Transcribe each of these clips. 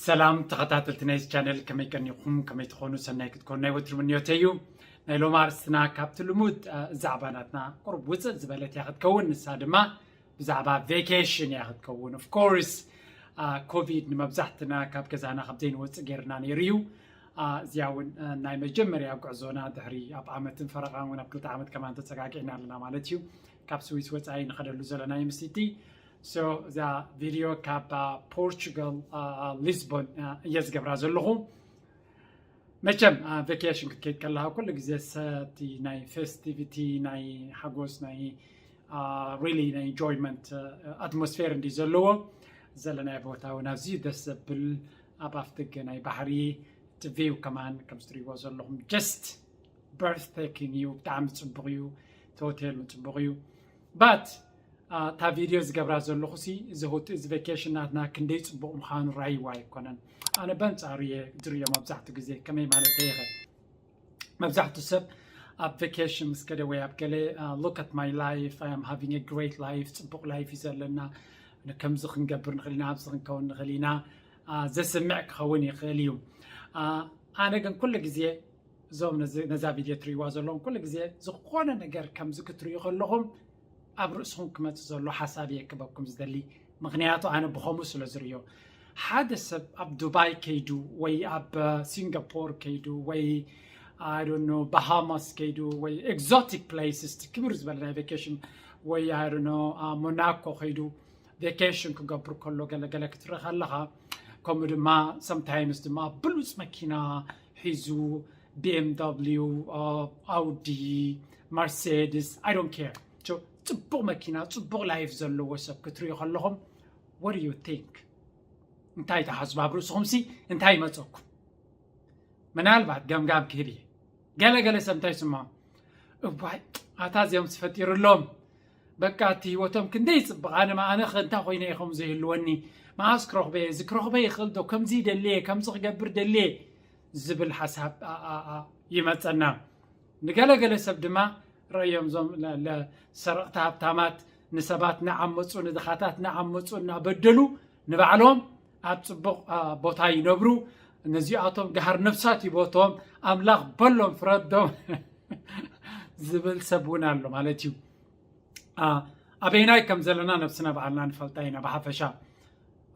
ሰላም ተኸታተልቲ ናይዚ ቻነል፣ ከመይ ቀኒኹም? ከመይ ትኾኑ? ሰናይ ክትኮኑ ናይ ወትሩ ምንዮተይ እዩ። ናይ ሎማ ኣርእስትና ካብቲ ልሙድ፣ እ፣ ዛዕባ ናትና ቁሩብ ውፅእ ዝበለት እያ ክትከውን። ንሳ ድማ ብዛዕባ ቬኬሽን እያ ክትከውን። Of course፣ እ፣ ኮቪድ ንመብዛሕትና ካብ ገዛና ካብ ዘይንወፅእ ገይርና ነይሩ እዩ። እ፣ እዚኣ እውን፣ እ፣ ናይ መጀመርያ ጉዕዞና ድሕሪ ኣብ ዓመትን ፈረቓን እውን ኣብ ክልተ ዓመት ከማን ተፀጋጊዕና ኣለና ማለት እዩ። ካብ ስዊስ ወፃኢ ንኸደሉ ዘለና ይምስቲ። So እዛ ቪድዮ ካብ፣ አ፣ ፖርቹጋል፣ አ፣ አ፣ ሊዝቦን፣ አ፣ እየ ዝገብራ ዘለኹ። መቸም፣ አ፣ ቬኬሽን ክትከይድ ከለኻ ኩሉ ግዜ ሰቲ ናይ ፌስቲቪቲ፣ ናይ ሓጎስ፣ ናይ፣ አ፣ ሪሊ ናይ ኢንጆይመንት፣ አ፣ ኣትሞስፌር እንዲ ዘለዎ። ዘለናዮ ቦታ እውን ኣዝዩ ደስ ዘብል፣ ኣብ ኣፍደገ ናይ ባሕሪ፣ እቲ ቪው ከማን ከም ዝትሪእዎ ዘለኹም just breathtaking እዩ። ብጣዕሚ ጽቡቕ እዩ። እቲ ሆቴል እውን ጽቡቕ እዩ። But፣ አ፣ እታ ቪድዮ ዝገብራ ዘለኹ ሲ፣ እዚ ሆቴ-፣ እዚ ቬኬሽን ናትና ክንደይ ጽቡቕ ምዃኑ ራይዋ ኣይኮነን። ኣነ በንጻሩ እየ ዝርእዮ መብዛሕትኡ ግዜ። ከመይ ማለት እየ ኸ? መብዛሕትኡ ሰብ ኣብ ቬኬሽን ምስ ከደ ወይ ኣብ ገለ፣ አ፣ "Look at my life, I am having a great life፣ ጽቡቕ ላይፍ እዩ ዘለና፣ ከምዚ ክንገብር ንኽእል ኢና፣ ኣብዚ ክንከውን ንኽእል ኢና", አ፣ ዘስምዕ ክኸውን ይኽእል እዩ። አ፣ ኣነ ግን ኩሉ ግዜ እዞም ነዚ፣ ነዛ ቪድዮ ትርእይዋ ዘለኹም ኩሉ ግዜ ዝኾነ ነገር ከምዚ ክትርእዩ ከለኹም ኣብ ርእስኹም ክመጽእ ዘሎ ሓሳብ እየ ክበኩም ዝደሊ። ምኽንያቱ ኣነ ብኸምኡ ስለ ዝርእዮ። ሓደ ሰብ ኣብ ዱባይ ከይዱ ወይ ኣብ፣ እ፣ ሲንጋፖር ከይዱ ወይ፣ I don't know፣ ባሃማስ ከይዱ ወይ ኤግዞቲክ ፕሌስስ፣ ክብር ዝበለ ናይ ቬኬሽን ወይ፣ I don't know፣ እ፣ ሞናኮ ከይዱ ቬኬሽን ክገብር ከሎ ገለ ገለ ክትርኢ ከለኻ፣ ከምኡ ድማ ሰምታይምስ ድማ ብሉጽ መኪና ሒዙ፣ ቢ ኤም ደብሊዩ፣ አ፣ ኣውዲ፣ መርሴድስ፣ I don't care። ሶ፣ ጽቡቕ መኪና፣ ጽቡቕ ላይፍ ዘለዎ ሰብ ክትርእዩ ከለኹም፣ what do you think? እንታይ ትሓስቡ? ኣብ ርእስኹምሲ እንታይ ይመጸኩም? ምናልባት ገምጋም ክህብ እየ። ገለ ገለ ሰብ እንታይ ይስምዖም? እዋይ፣ ኣታ እዚኦም ዝፈጢሩሎም፣ በቃ እቲ ህይወቶም ክንደይ ይጽብቕ፣ ኣነ፣ ኣነ ኸ እንታይ ኮይነ እየ ከምኡ ዘይህልወኒ? መኣስ ክረኽቦ እየ? እዚ ክረኽቦ ይኽእል ዶ? ከምዚ ይደሊ እየ፣ ከምዚ ክገብር ደሊ እየ ዝብል ሓሳብ፣ ኣ፣ ኣ፣ ኣ፣ ይመጸና። ንገለ ገለ ሰብ ድማ ረእዮም፣ እዞም ለ-፣ ለ-፣ ሰረቕቲ ሃብታማት ንሰባት እናዓመጹ፣ ንድኻታት እናዓመጹ፣ እናበደሉ፣ ንባዕሎም ኣብ ጽቡቕ፣ አ፣ ቦታ ይነብሩ። ነዚኣቶም ገሃር ነፍሳት ይቦቶም፣ ኣምላኽ በሎም ፍረዶም ዝብል ሰብ እውን ኣሎ ማለት እዩ። አ፣ ኣበይናይ ከም ዘለና ነብስና ባዕልና ንፈልጣ ኢና ብሓፈሻ።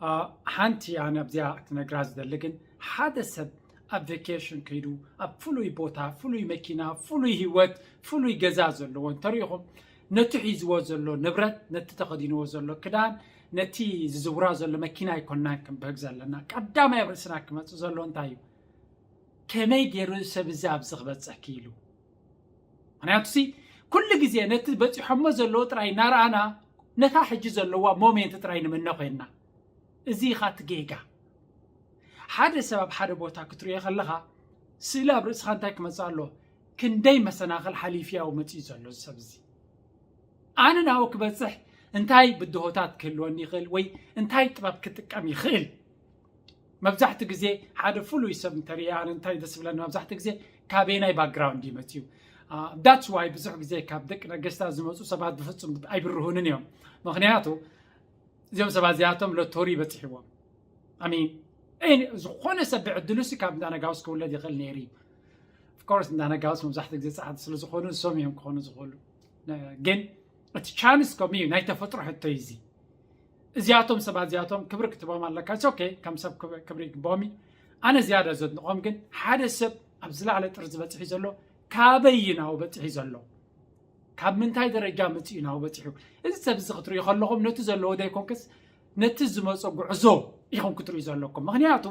አ፣ ሓንቲ ኣነ ኣብዚኣ ክትነግራ ዝደሊ ግን፣ ሓደ ሰብ ኣብ ቬኬሽን ከይዱ፣ ኣብ ፍሉይ ቦታ፣ ፍሉይ መኪና፣ ፍሉይ ህይወት፣ ፍሉይ ገዛ ዘለዎ እንተሪኢኹም፣ ነቲ ሒዝዎ ዘሎ ንብረት፣ ነቲ ተኸዲንዎ ዘሎ ክዳን፣ ነቲ ዝዝውራ ዘሎ መኪና ኣይኮንናን ክንብህግ ዘለና። ቀዳማይ ኣብ ርእስና ክመጽእ ዘሎ እንታይ እዩ? ከመይ ገይሩ ሰብ እዚ ኣብዚ ክበጽሕ ክኢሉ? ምኽንያቱ ሲ፣ ኩሉ ግዜ ነቲ በጺሖሞ ዘለዉ ጥራይ እናረኣና፣ ነታ ሕጂ ዘለዋ ሞሜንት ጥራይ ንምነ ኮይንና። እዚ ኢኻ እቲ ጌጋ። ሓደ ሰብ ኣብ ሓደ ቦታ ክትርእዮ ከለኻ፣ ስእሊ ኣብ ርእስኻ እንታይ ክመጽእ ኣለዎ? ክንደይ መሰናኽል ሓሊፉ ያው መጺኡ ዘሎ እዚ ሰብ እዚ። ኣነ ናብኡ ክበጽሕ እንታይ ብድሆታት ክህልወኒ ይኽእል ወይ እንታይ ጥበብ ክጥቀም ይኽእል? መብዛሕትኡ ግዜ ሓደ ፍሉይ ሰብ እንተሪኣ፣ ኣነ እንታይ ደስ ዝብለኒ፣ መብዛሕትኡ ግዜ ካበየናይ ባክግራውንድ እዩ መጺኡ? አ፣ that's why ብዙሕ ግዜ ካብ ደቂ ነገስታት ዝመጹ ሰባት ብፍጹም ኣይብርሁንን እዮም። ምኽንያቱ እዚኦም ሰባት እዚኣቶም ሎቶሪ በጺሕዎም። I mean፣ ኤኒ-፣ ዝኾነ ሰብ ብዕድሉ ሲ ካብ እንዳ ነጋውስ ክውለድ ይኽእል ነይሩ እዩ። Of course፣ እንዳ ነጋውስ መብዛሕትኡ ግዜ ጸዓዱ ስለ ዝኾኑ፣ ንሶም እዮም ክኾኑ ዝኽእሉ። ነ-፣ ግን እቲ ቻንስ ከምኡ እዩ፣ ናይ ተፈጥሮ ሕቶ እዩ እዚ። እዚኣቶም ሰባት እዚኣቶም ክብሪ ክትቦም ኣለካ። It's okay፣ ከም ሰብ ክብ-፣ ክብሪ ይግብኦም እዩ። ኣነ ዝያዳ ዘድንቖም ግን፣ ሓደ ሰብ ኣብ ዝለዓለ ጥርዚ በጺሑ ዘሎ፣ ካበይ እዩ ናብኡ በጺሑ ዘሎ? ካብ ምንታይ ደረጃ መጺኡ ናብኡ በጺሑ? እዚ ሰብ እዚ ክትርእዩ ከለኹም፣ ነቲ ዘለዎ ዘይኮንክስ፣ ነቲ ዝመጾ ጉዕዞ ኢኹም ክትርእዩ ዘለኩም። ምኽንያቱ፣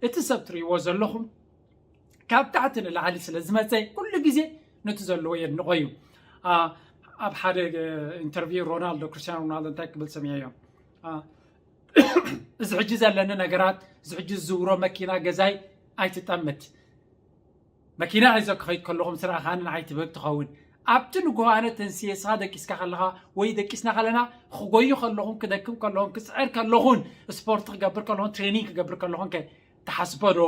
እቲ ሰብ ትርእይዎ ዘለኹም፣ ካብ ታሕቲ ንላዕሊ ስለ ዝመጸ፣ ኩሉ ግዜ ነቲ ዘለዎ የድንቖ እዩ። አ፣ ኣብ ሓደ፣ እ፣ ኢንተርቪው ሮናልዶ፣ ክርስቲያኖ ሮናልዶ እንታይ ክብል ሰሚዐዮ? አ፣ እዚ ሕጂ ዘለኒ ነገራት፣ እዚ ሕጂ ዝዝውሮ መኪና፣ ገዛይ ኣይትጠምት። መኪና ሒዘ ክኸይድ ከለኹ ምስ ረኣኻኒ ንዓይ ትብህግ ትኸውን። ኣብቲ ንግሆ ኣነ ተንስየ፣ ንስኻ ደቂስካ ከለኻ ወይ ደቂስና ከለና፣ ክጎዩ ከለኹን፣ ክደክም ከለኹን፣ ክጽዕር ከለኹን፣ ስፖርት ክገብር ከለኹን፣ ትሬኒንግ ክገብር ከለኹን ከ ትሓስቦ ዶ?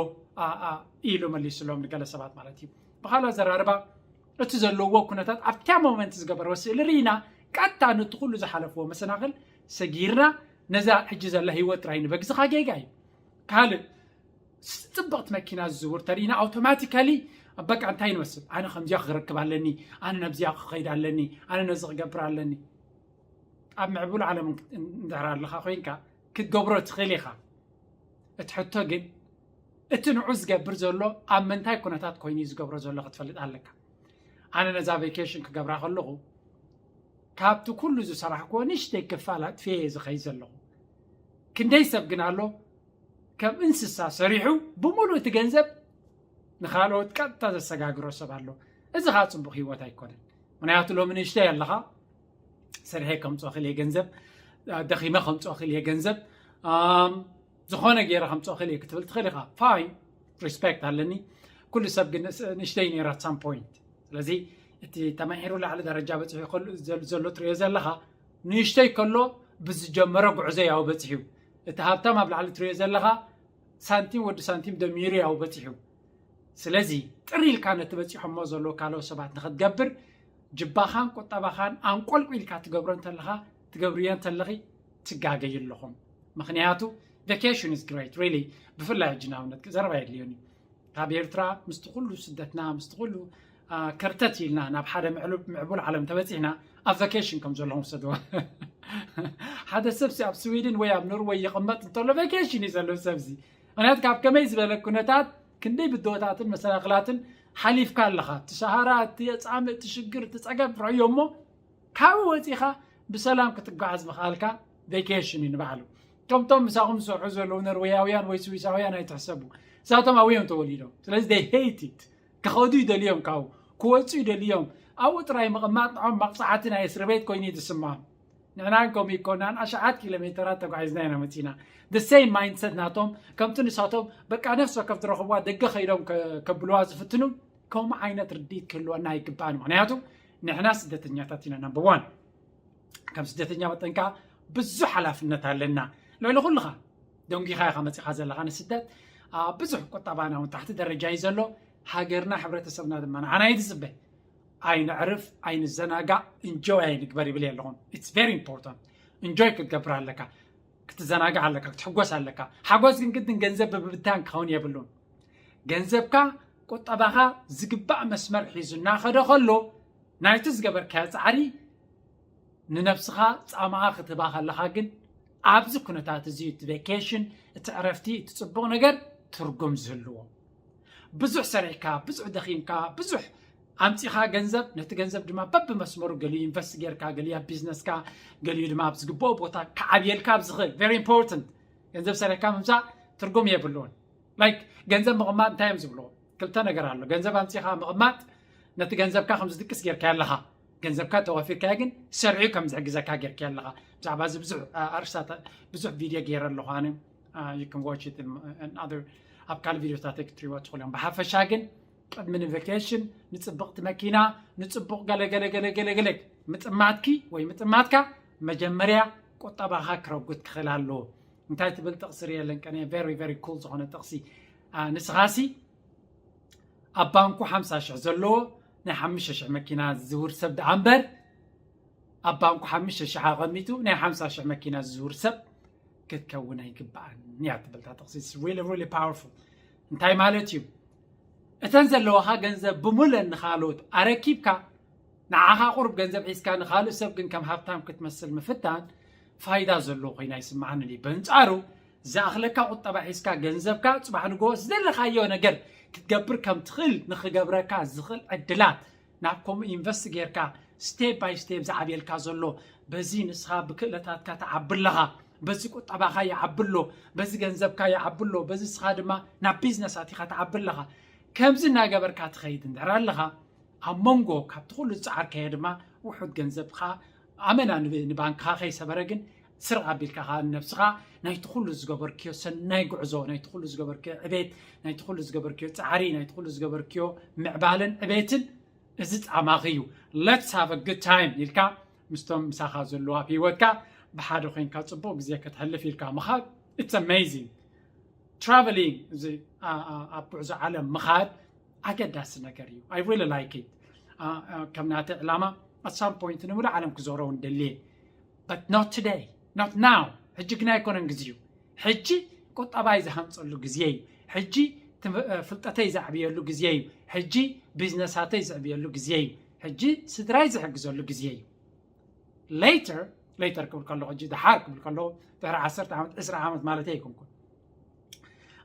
ኣ፣ ኣ፣ ኢሉ መሊሱሎም ንገለ ሰባት ማለት እዩ። ብኻልእ ኣዘራርባ፣ እቲ ዘለዎ ኩነታት ኣብታ ሞመንት ዝገበርዎ ስእሊ ርኢና፣ ቀጥታ ነቲ ኩሉ ዝሓለፍዎ መሰናኽል ሰጊርና፣ ነዛ ሕጂ ዘላ ህይወት ጥራይ ንበግዝኻ ጌጋ እዩ። ካልእ፣ ጽብቕቲ መኪና ዝዝውር ተሪእና ኣውቶማቲካሊ በቃ እንታይ ንመስል? ኣነ ከምዚኣ ክረክብ ኣለኒ፣ ኣነ ነብዚኣ ክኸይድ ኣለኒ፣ ኣነ ነዚ ክገብር ኣለኒ። ኣብ ምዕቡል ዓለም እንድሕር ኣለኻ ኮይንካ ክትገብሮ ትኽእል ኢኻ። እቲ ሕቶ ግን እቲ ንዑ ዝገብር ዘሎ ኣብ ምንታይ ኩነታት ኮይኑ እዩ ዝገብሮ ዘሎ ክትፈልጥ ኣለካ። ኣነ ነዛ ቬኬሽን ክገብራ ከለኹ ካብቲ ኩሉ ዝሰራሕክዎ ንእሽተይ ክፋል ኣጥፍየ እየ ዝኸይድ ዘለኹ። ክንደይ ሰብ ግን ኣሎ ከም እንስሳ ሰሪሑ ብምሉእ እቲ ገንዘብ ንኻልኦት ቀጥታ ዘሰጋግሮ ሰብ ኣሎ። እዚ ከዓ ፅቡቅ ህይወት ኣይኮነን። ምክንያቱ ሎሚ ንእሽተይ ኣለኻ፣ ሰሪሐ ከምፅኦ ክእል እየ ገንዘብ፣ ደኺመ ከምፅኦ ክእል እየ ገንዘብ፣ ኣም፣ ዝኾነ ገይረ ከምፅኦ ክእል እየ ክትብል ትኽእል ኢኻ። ፋይን፣ ሪስፔክት ኣለኒ። ኩሉ ሰብ ግን ንእስ- ንእሽተይ ነይራ ሳም ፖይንት። ስለዚ እቲ ተማሂሩ ላዕሊ ደረጃ በፂሑ ከሉ- ዘል- ዘሎ ትሪኦ ዘለኻ ንእሽተይ ከሎ ብዝጀመረ ጉዕዞ ያው በፂሑ። እቲ ሃብታም ኣብ ላዕሊ ትሪኦ ዘለኻ ሳንቲም ወዲ ሳንቲም ደሚሩ ያው በፂሑ። ስለዚ ጥር ኢልካ ነቲ በፂሖሞ ዘለዉ ካልኦት ሰባት ንክትገብር ጅባኻን ቁጠባኻን ኣንቆልቁ ኢልካ ትገብሮ እንተለኻ ትገብርዮ እንተለኺ ትጋገዩ ኣለኹም። ምክንያቱ vacation is great really። ብፍላይ ሕጂ ንኣብነት ዘረባ የድልዮኒ ካብ ኤርትራ ምስቲ ኩሉ ስደትና ምስቲ ኩሉ ከርተት ኢልና ናብ ሓደ ምዕቡል ዓለም ተበፂሕና ኣብ ቫኬሽን ከም ዘለኹም ውሰድዎ። ሓደ ሰብሲ ኣብ ስዊድን ወይ ኣብ ኖርወይ ይቕመጥ እንተሎ ቫኬሽን እዩ ዘሎ ሰብዚ። ምክንያቱ ካብ ከመይ ዝበለ ኩነታት ክንደይ ብድሆታትን መሰናክላትን ሓሊፍካ ኣለኻ። እቲ ሰሃራ፣ እቲ ፃምእ፣ እቲ ሽግር፣ እቲ ፀገም ርዕዮ እሞ ካብኡ ወፂኻ ብሰላም ክትጓዓዝ ምኽኣልካ ቬኬሽን እዩ ንባዕሉ። ከምቶም ምሳኹም ዝሰርሑ ዘለዉ ኖርወያውያን ወይ ስዊሳውያን ኣይትሕሰቡ። እሳቶም ኣብኡ እዮም ተወሊዶም። ስለዚ they hate it። ክኸዱ ይደልዮም ካብኡ፣ ክወፁ ይደልዮም። ኣብኡ ጥራይ ምቕማጥ ንዖም መቕፃዕቲ ናይ እስሪ ቤት ኮይኑ እዩ ዝስምዖም። ንሕና ግን ከምኡ ይኮናን ኣሽሓት ኪሎ ሜተራት ተጓዒዝና ኢና መፂና። The same mindset ናቶም ከምቲ ንሳቶም በቃ ነፍሲ ወከፍ ዝረኽብዋ ደገ ከይዶም ከ- ከብልዋ ዝፍትኑ ከምኡ ዓይነት ርድኢት ክህልወና ኣይግባእን። ምክንያቱ ንሕና ስደተኛታት ኢና ናምበር ዋን። ከም ስደተኛ መጠን ከዓ ብዙሕ ሓላፍነት ኣለና። ልዕሊ ኩልኻ ደንጊኻ ኢኻ መፂኻ ዘለኻ ንስደት። ብዙሕ ቁጠባና እውን ታሕቲ ደረጃ እዩ ዘሎ። ሃገርና ሕብረተሰብና ድማ ንዓና እዩ ዝፅበ። ኣይነዕርፍ፣ ኣይንዘናጋዕ፣ እንጆይ ኣይንግበር ይብል ኣለኹም። It's very important። እንጆይ ክትገብር ኣለካ፣ ክትዘናጋዕ ኣለካ፣ ክትሕጎስ ኣለካ። ሓጎስ ግን ግድን ገንዘብ ብምብታን ክኸውን የብሉን። ገንዘብካ ቁጠባኻ ዝግባእ መስመር ሒዙ እናኸደ ከሎ ናይቲ ዝገበርካዮ ፃዕሪ ንነብስኻ ፃማኣ ክትህባ ከለኻ ግን ኣብዚ ኩነታት እዚ እቲ ቬኬሽን፣ እቲ ዕረፍቲ፣ እቲ ፅቡቕ ነገር ትርጉም ዝህልዎ። ብዙሕ ሰሪሕካ፣ ብዙሕ ደኺምካ፣ ብዙሕ ኣምፂኻ ገንዘብ፣ ነቲ ገንዘብ ድማ በብመስመሩ ገሊኡ ኢንቨስት ጌርካ፣ ገሊኡ ኣብ ቢዝነስካ፣ ገሊኡ ድማ ኣብ ዝግብኦ ቦታ ክዓብየልካ ኣብ ዝኽእል very important። ገንዘብ ሰሪሕካ ምምፃእ ትርጉም የብሉን። ላይክ ገንዘብ ምቕማጥ እንታይ እዮም ዝብልዎ? ክልተ ነገር ኣሎ። ገንዘብ ኣምፂኻ ምቕማጥ ነቲ ገንዘብካ ከም ዝድቅስ ጌርካ ኣለኻ። ገንዘብካ ተዋፊርካዮ ግን ሰርዑ ከም ዝሕግዘካ ጌርካ ኣለኻ። ብዛዕባ እዚ ብዙሕ ኣርስታት ብዙሕ ቪድዮ ገይረ ኣለኹ ኣነ። You can watch it in other ኣብ ካልእ ቪድዮታት ክትሪእዎ ትኽእሉ እዮም። ብሓፈሻ ግን ቅድሚ ንቬኬሽን ንፅብቕቲ መኪና ንፅቡቕ ገለገለገለገለገለ ምጥማትኪ ወይ ምጥማትካ መጀመርያ ቁጠባኻ ክረጉት ክኽእል ኣለዎ። እንታይ ትብል ጥቕሲ ርእየ ለንቀነ very very cool ዝኾነ ጥቕሲ። ንስኻሲ ኣብ ባንኩ ሓምሳ ሽሕ ዘለዎ ናይ ሓሙሽተ ሽሕ መኪና ዝዝውር ሰብ ደኣ እምበር ኣብ ባንኩ ሓሙሽተ ሽሕ ኣቐሚጡ ናይ ሓምሳ ሽሕ መኪና ዝዝውር ሰብ ክትከውን ኣይግባእን እያ ትብል እታ ጥቕሲ። Really really powerful። እንታይ ማለት እዩ? እተን ዘለዋኻ ገንዘብ ብሙለን ንኻልኦት ኣረኪብካ ንዓኻ ቁሩብ ገንዘብ ሒዝካ ንኻልእ ሰብ ግን ከም ሃብታም ክትመስል ምፍታን ፋይዳ ዘለዎ ኮይና ይስምዓኒ። በንጻሩ ዝኣኽለካ ቁጠባ ሒዝካ ገንዘብካ ጽባሕ ንግሆ ዝደለኻዮ ነገር ክትገብር ከም ትኽእል ንኽገብረካ ዝኽእል ዕድላት ናብ ከምኡ ኢንቨስት ጌርካ ስቴፕ ባይ ስቴፕ ዝዓብየልካ ዘሎ በዚ ንስኻ ብክእለታትካ ትዓቢ ኣለኻ፣ በዚ ቁጠባኻ ይዓቢ ኣሎ፣ በዚ ገንዘብካ ይዓቢ ኣሎ፣ በዚ ንስኻ ድማ ናብ ቢዝነስ ኣቲኻ ትዓቢ ኣለኻ። ከምዚ እናገበርካ ትኸይድ እንድሕር ኣለኻ ኣብ መንጎ ካብቲ ኩሉ ዝፀዓርካዮ ድማ ውሑድ ገንዘብካ ኣመና ንባንክኻ ከይሰበረ ግን ስርቕ ኣቢልካ ከዓ ንነብስኻ ናይቲ ኩሉ ዝገበርክዮ ሰናይ ጉዕዞ ናይቲ ኩሉ ዝገበርክዮ ዕቤት ናይቲ ኩሉ ዝገበርክዮ ፃዕሪ ናይቲ ኩሉ ዝገበርክዮ ምዕባለን ዕቤትን እዚ ፃማኺ እዩ። Let's have a good time ኢልካ ምስቶም ምሳኻ ዘለዉ ኣብ ህይወትካ ብሓደ ኮይንካ ፅቡቕ ግዜ ከተሕልፍ ኢልካ ምኻድ it's amazing። Travelling እዚ ኣብ ጉዕዞ ዓለም ምኻድ ኣገዳሲ ነገር እዩ። I really like it። ከም ናተ ዕላማ at some point ንምሉእ ዓለም ክዞሮ እውን ደልየ but not today, not now። ሕጂ ግን ኣይኮነን ግዜኡ። ሕጂ ቁጠባይ ዝሃንፀሉ ግዜ እዩ። ሕጂ ትም- እ፣ ፍልጠተይ ዘዕብየሉ ግዜ እዩ። ሕጂ ቢዝነሳተይ ዘዕብየሉ ግዜ እዩ። ሕጂ ስድራይ ዝሕግዘሉ ግዜ እዩ። ሌተር ሌተር ክብል ከለኹ፣ ሕጂ ደሓር ክብል ከለኹ፣ ድሕሪ ዓሰርተ ዓመት፣ ዕስራ ዓመት ማለት ኣይኮንኩን።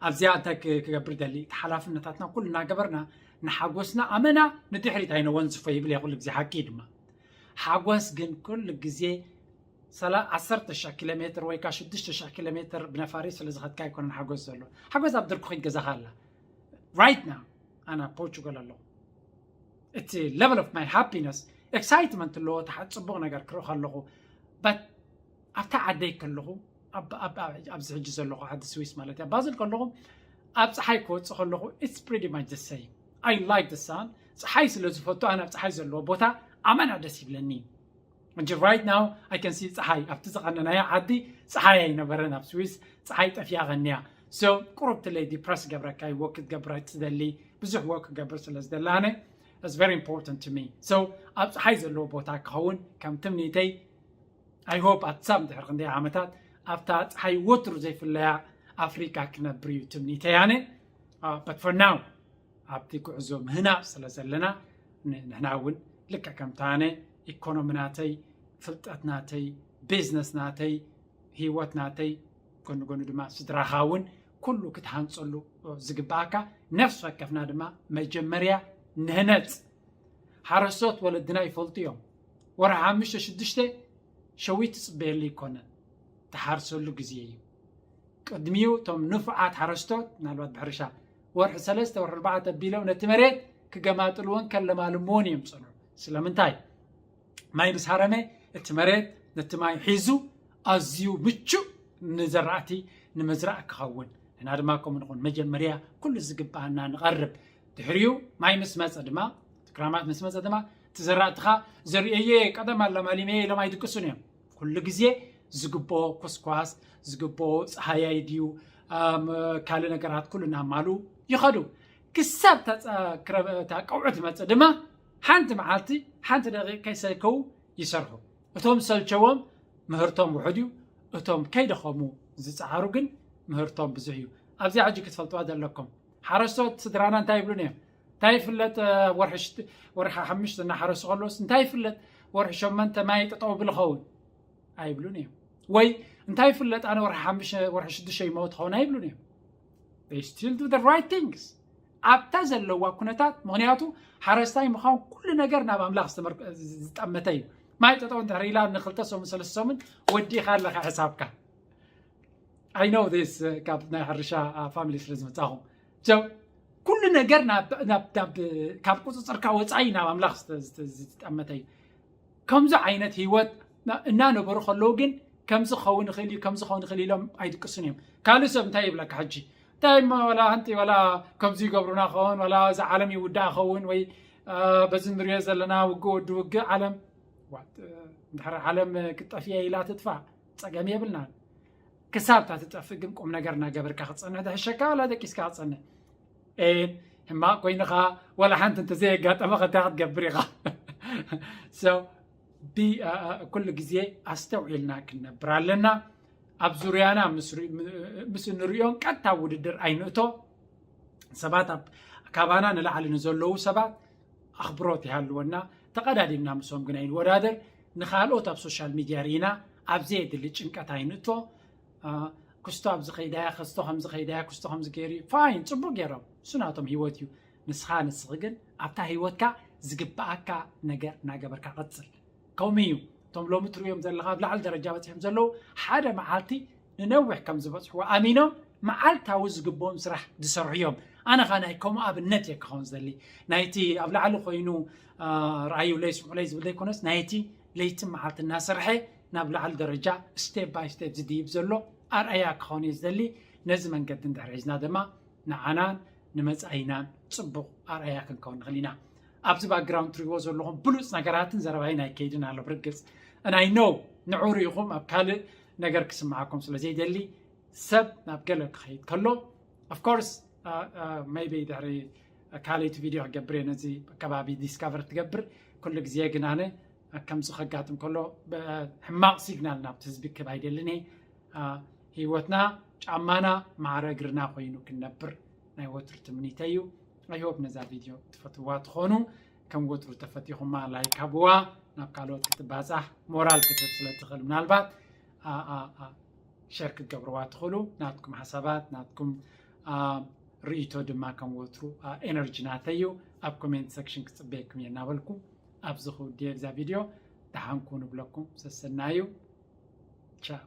ኣብዚኣ እንታይ ክ- ክገብር ደሊ? እቲ ሓላፍነታትና ኩሉ እናገበርና ንሓጎስና ኣመና ንድሕሪት ኣይነወንዝፎ ይብል እየ ኩሉ ግዜ። ሓቂ ድማ ሓጎስ ግን ኩሉ ግዜ ሰላ- ዓሰርተ ሽሕ ኪሎ ሜትር ወይ ከዓ ሽዱሽተ ሽሕ ኪሎ ሜትር ብነፋሪት ስለ ዝኸድካ ኣይኮነን ሓጎስ ዘሎ። ሓጎስ ኣብ ድርኩኺት ገዛኻ ኣላ። Right now ኣና ፖርቹጋል ኣለኹ። እቲ level of my happiness, excitement ኣለዎ። እቲ ሓደ ፅቡቕ ነገር ክርኢ ከለኹ፣ but ኣብታ ዓደይ ከለኹ፣ ኣብ- ኣብ- ኣብ- ኣብዚ ሕጂ ዘለኹ ዓዲ ስዊስ ማለት እያ፣ ባዝል ከለኹ፣ ኣብ ፀሓይ ክወፅእ ከለኹ it's pretty much the same. I like the sun. ፀሓይ ስለ ዝፈቱ ኣነ ኣብ ፀሓይ ዘለዎ ቦታ ኣመና ደስ ይብለኒ። እንጂ right now I can see ፀሓይ ኣብቲ ዝቐነናዮ ዓዲ ፀሓይ ኣይነበረን። ኣብ ስዊስ ፀሓይ ጠፊያ ቀንያ። So ቁሩብ ትለይ ዲፕረስ ገብረካ፣ ወክ ክትገብር ትደሊ፣ ብዙሕ ወክ ክገብር ስለ ዝደላነ it's very important to me. So ኣብ ፀሓይ ዘለዎ ቦታ ክኸውን ከም ትምኒተይ። I hope at some ድሕሪ ክንደይ ዓመታት ኣብታ ፀሓይ ወትሩ ዘይፍለያ ኣፍሪካ ክነብር እዩ ትምኒተይ ኣነ። Uh, but for now ኣብቲ ጉዕዞ ምህናፅ ስለ ዘለና ን- ንሕና እውን ልክዕ ከምታ ኣነ ኢኮኖሚ ናተይ፣ ፍልጠት ናተይ፣ ቢዝነስ ናተይ፣ ህይወት ናተይ፣ ጎኒ ጎኒ ድማ ስድራኻ እውን ኩሉ ክትሃንፀሉ ዝግባኣካ። ነፍሲ ወከፍና ድማ መጀመርያ ንህነፅ። ሓረስቶት ወለድና ይፈልጡ እዮም። ወርሒ ሓሙሽተ ሽዱሽተ ሸዊት ትፅበየሉ ኣይኮነን፣ ትሓርሰሉ ግዜ እዩ። ቅድሚኡ እቶም ንፉዓት ሓረስቶት ምናልባት ብሕርሻ ወርሒ ሰለስተ ወርሒ ኣርባዕተ ኣቢሎም ነቲ መሬት ክገማጥልዎን ከለማልምዎን እዮም ዝፀንሑ። ስለምንታይ? ማይ ምስ ሃረመ እቲ መሬት ነቲ ማይ ሒዙ ኣዝዩ ምቹእ ንዘራእቲ ንምዝራእ ክኸውን። ንሕና ድማ ከምኡ ንኹን። መጀመርያ ኩሉ ዝግባኣና ንቐርብ። ድሕሪኡ ማይ ምስ መፀ ድማ፣ እቲ ክራማት ምስ መፀ ድማ፣ እቲ ዘራእትኻ ዘርእየዮ ቀደም ኣለማሊመዮ ኢሎም ኣይድቅሱን እዮም። ኩሉ ግዜ ዝግብኦ ኩስኳስ፣ ዝግብኦ ፀሃያይ ድዩ፣ ኣም፣ ካልእ ነገራት ኩሉ እናማሉ ይኸዱ። ክሳብ እታ ፀ- ክረበ- እታ ቀውዒ ትመፅእ ድማ ሓንቲ መዓልቲ ሓንቲ ደቂቕ ከይሰከው ይሰርሑ። እቶም ሰልቸዎም ምህርቶም ውሑድ እዩ። እቶም ከይደኸሙ ዝፀዓሩ ግን ምህርቶም ብዙሕ እዩ። ኣብዚኣ ሕጂ ክትፈልጥዋ ዘለኩም ሓረስቶት ስድራና እንታይ ይብሉን እዮም? እንታይ ይፍለጥ? ወርሒ ሽት- ወርሒ ሓሙሽተ እናሓረሱ ከለውስ እንታይ ይፍለጥ? ወርሒ ሸመንተ ማይ ጠጠው ብልኸውን ኣይብሉን እዮም። ወይ እንታይ ይፍለጥ? ኣነ ወርሒ ሓሙሽተ ወርሒ ሽዱሽተ ይመውት ኸውን ኣይብሉን እዮም። They still do the right things ኣብታ ዘለዋ ኩነታት። ምክንያቱ ሓረስታይ ምዃን ኩሉ ነገር ናብ ኣምላኽ ዝተመር- ዝጠመተ እዩ። ማይ ጠጠው እንድሕር ኢላ ንክልተ ሰሙን ሰለስተ ሰሙን ወዲእካ ኣለካ ሕሳብካ። I know this, uh, ካብ ናይ ሕርሻ ፋሚሊ ስለ ዝመፃኹም። So ኩሉ ነገር ናብ- ናብ- ናብ- ካብ ቁፅፅርካ ወፃኢ ናብ ኣምላኽ ዝተ- ዝተ- ዝተጠመተ እዩ። ከምዚ ዓይነት ህይወት እና- እናነበሩ ከለዉ ግን ከምዚ ክኸውን ይኽእል እዩ፣ ከምዚ ክኸውን ይኽእል ኢሎም ኣይድቅሱን እዮም። ካልእ ሰብ እንታይ ይብለካ ሕጂ? እንታይ እሞ ዋላ ሓንቲ ዋላ ከምዚ ይገብሩና ኸውን፣ ዋላ እዚ ዓለም ይውዳእ ኸውን፣ ወይ አ፣ በዚ ንሪኦ ዘለና ውግእ ወዲ ውግእ ዓለም ዋት፣ እ፣ እንድሕር ዓለም ክትጠፍእ ኢላ ትጥፋእ ፀገም የብልናን። ክሳብ እታ ትጠፍእ ግን ቁም ነገር እናገበርካ ክትፀንሕ ዝሕሸካ ዋላ ደቂስካ ክትፀንሕ። ሕማቕ ኮይንኻ ዋላ ሓንቲ እንተዘየጋጠመ ከታ ክትገብር ኢኻ። So ኩሉ ግዜ ኣስተውዒልና ክንነብር ኣለና። ኣብ ዙርያና ምስ እንሪኦም ቀጥታ ውድድር ኣይንእቶ። ሰባት ካባና ንላዕሊ ንዘለዉ ሰባት ኣኽብሮት ይሃልወና። ተቐዳዲምና ምስኦም ግን ኣይንወዳደር። ንኻልኦት ኣብ ሶሻል ሚድያ ርኢና ኣብ ዘየድሊ ጭንቀት ኣይንእቶ። ክስቶ ኣብዚ ከይዳያ፣ ክስቶ ከምዚ ከይዳያ፣ ክስቶ ከምዚ ገይሩ እዩ። ፋይን፣ ፅቡቅ ገይሮም፣ እሱ ናቶም ህይወት እዩ። ንስኻ ንስኺ ግን ኣብታ ህይወትካ ዝግበኣካ ነገር እናገበርካ ቀፅል። ከምኡ እዩ። እቶም ሎሚ ትርእዮም ዘለኻ ኣብ ላዕሊ ደረጃ በፂሖም ዘለዉ ሓደ መዓልቲ ንነዊሕ ከም ዝበፅሕዎ ኣሚኖም መዓልታዊ ዝግብኦም ስራሕ ዝሰርሑ እዮም። ኣነ ኸ ናይ ከምኡ ኣብነት እየ ክኸውን ዝደሊ። ናይቲ ኣብ ላዕሊ ኮይኑ ርኣዩለይ ስምዑለይ ዝብል ዘይኮነስ ናይቲ ለይትን መዓልቲ እናሰርሐ ናብ ላዕሊ ደረጃ ስቴፕ ባይ ስቴፕ ዝድይብ ዘሎ ኣርኣያ ክኸውን እየ ዝደሊ። ነዚ መንገዲ እንድሕር ሒዝና ድማ ንዓናን ንመፃኢናን ፅቡቕ ኣርኣያ ክንከውን ንኽእል ኢና። ኣብዚ ባክግራውንድ ትሪእዎ ዘለኹም ብሉፅ ነገራትን ዘረባይን ኣይከይድን ኣሎ ብርግፅ። And I know ንዑ ርኢኹም ኣብ ካልእ ነገር ክስምዓኩም ስለ ዘይደሊ ሰብ ናብ ገለ ክኸይድ ከሎ of course maybe ድሕሪ ካልኣይቲ ቪድዮ ክገብር እየ ነዚ ከባቢ ዲስካቨር ትገብር። ኩሉ ግዜ ግን ኣነ ከምዚ ከጋጥም ከሎ ሕማቕ ሲግናል ናብቲ ህዝቢ ክህብ ኣይደልን እየ። ህይወትና ጫማና ማዕረ እግርና ኮይኑ ክንነብር ናይ ወትሩ ትምኒተይ እዩ። I hope ነዛ ቪድዮ ትፈትዋ ትኾኑ። ከም ወትሩ ተፈቲኹማ ላይክ ሃብዋ፣ ናብ ካልኦት ክትባፃሕ ሞራል ክትህብ ስለ ትኽእል ምናልባት ሸር ክትገብርዋ ትኽእሉ። ናትኩም ሓሳባት ናትኩም ርእይቶ ድማ ከም ወትሩ ኤነርጂ ናተይ እዩ። ኣብ ኮሜንት ሴክሽን ክፅበየኩም እየ እናበልኩ ኣብዚ ክውድየ እዛ ቪድዮ። ደሓንኩ ንብለኩም። ሰሰናዩ። ቻው።